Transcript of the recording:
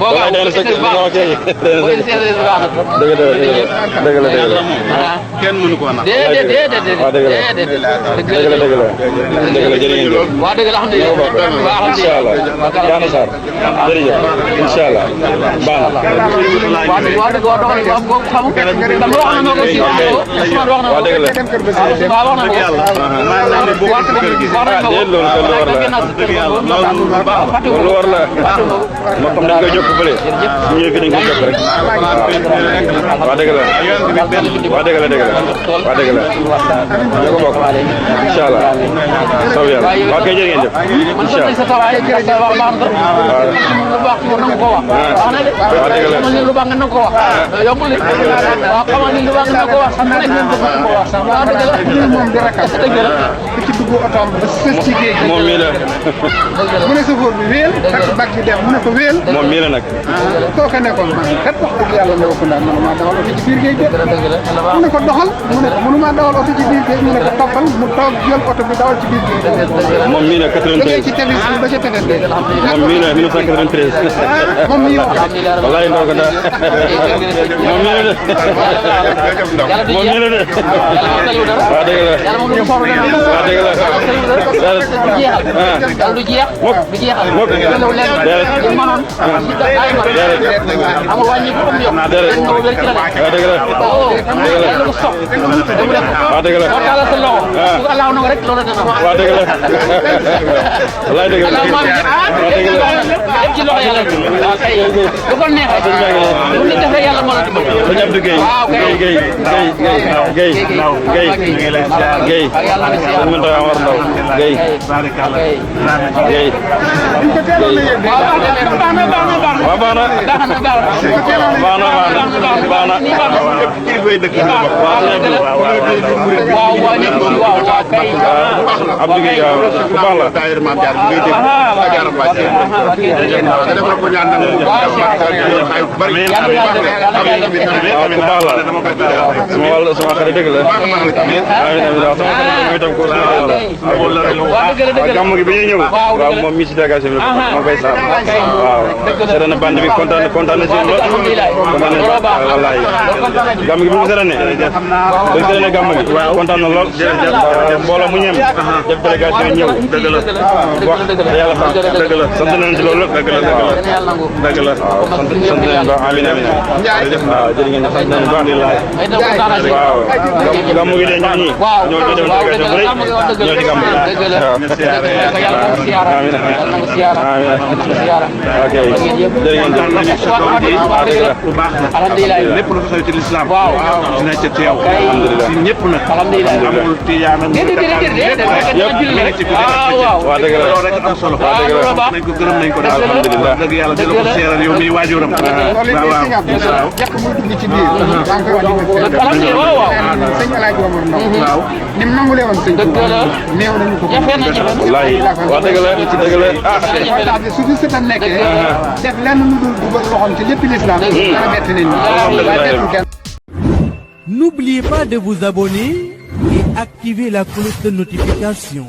walaay day na sa kër nga ok dëgg la kenn mënu ko nag déedéet waaw dëgg la jërë ngeen jëf waaw dëgg la alhamdulilah incha allah Diana Sarr jërëjëf incha allah baax na waaw dëgg wax dëgg xam nga wax na ko si Ousmane wax na ko dëgg la waaw wax na ko loolu war la moo xam dañ koy jokk fële ñu ñëw fi dañ koy jokk rek waa dëgg la waa dëgg la waa dëgg la ñoo ko bokk incha allah saw yàlla waa kay jërë ngeen jëf incha allah waa dëgg la lu baax nga ko wax yombul waaw xamal ni lu baax nga ko wax xam nañ waaw dëgg la moom di rakam dëgg la ci dugg otoom ba sës ci géej moom mii la mu ne sëfoor bi wéel takk bag bi dem mu ne ko wéel moom mii la nag kooka nekkoon man kat wax dëgg yàlla ne ko man maa dawal oto ci biir géej gi mu ne ko doxal mu ne ko mënumaa dawal oto ci biir géej mu ne ko toppal mu toog jël oto bi dawal ci biir géej moom mii la 93 ci tefes ba ca tefes de moom mii la 1993 moom mii wax wallaay ndoo ko daa moom mii la de moom mii la de waa dëgg la waa dëgg la du jeex du jeexal mokk leen mënoon amul wàññi ko am yokk waa dëgg la lu sopp waa dëgg la wala sa loxo su Allah na rek loolu dana waa dëgg la wallaay dëgg la waa dëgg la ci loxo yàlla waaw kay lu ko neexee bu nit defee yàlla moo la dimbali sëñ Abdou Guèye Guèye sëñ Mountakha Amar Ndaw Guèye waaw baax na Abdou Guèye waaw ku baax la daayira Maam Jaara bi ngay dégg Jaara Mbacke nga defal ko ñaan nag bari waaw ku baax la sama wàll sama xarit dëgg la amiin amiin waaw sama xarit mooy tam ko waaw gàmm gi bi ñuy ñëw waaw moom mi si délégation bi moo koy saar waaw seetaan na bande bi kontaan na si lool kontaan na wallaay gàmm gi bi mu seetaanee bu ñu seetaanee gàmm gi kontaan na lool mbooloo mu ñem def délégation ñëw dëgg la wax te yàlla xam dëgg la sant nañ ci loolu dëgg la dëgg la waaw sant nañ ba amiin amiin waaw jërë ngeen sant nañ baax waaw gàmm gi de ñoo ñi ñoo ci def délégation bu rëy ñoo ci gàmm gi amiin ok jërë ngeen jëf bu baax la alhamdulilah lépp lu xew ci lislaam waaw dina ca teew alhamdulilah ci ñëpp nag alhamdulilah amul tijaan ak waaw dëgg la loolu rek am solo nañ ko gërëm nañ ko daal alhamdulilah dëgg yàlla di la ko seeral yow mi waajuram waaw jàpp muy dugg ci biir daa ngi koy wax di waaw waaw sëñ Alaaji Omar Ndaw waaw ni mu nangulee woon sëñ néew nañu ko wallaay wax dëgg la dëgg la ah su fi sëtam nekkee def lenn lu dul dugal loxoom ci lépp l'islam dana bett nit ñi. N'oubliez pas de vous abonner et activer la cloche de notification.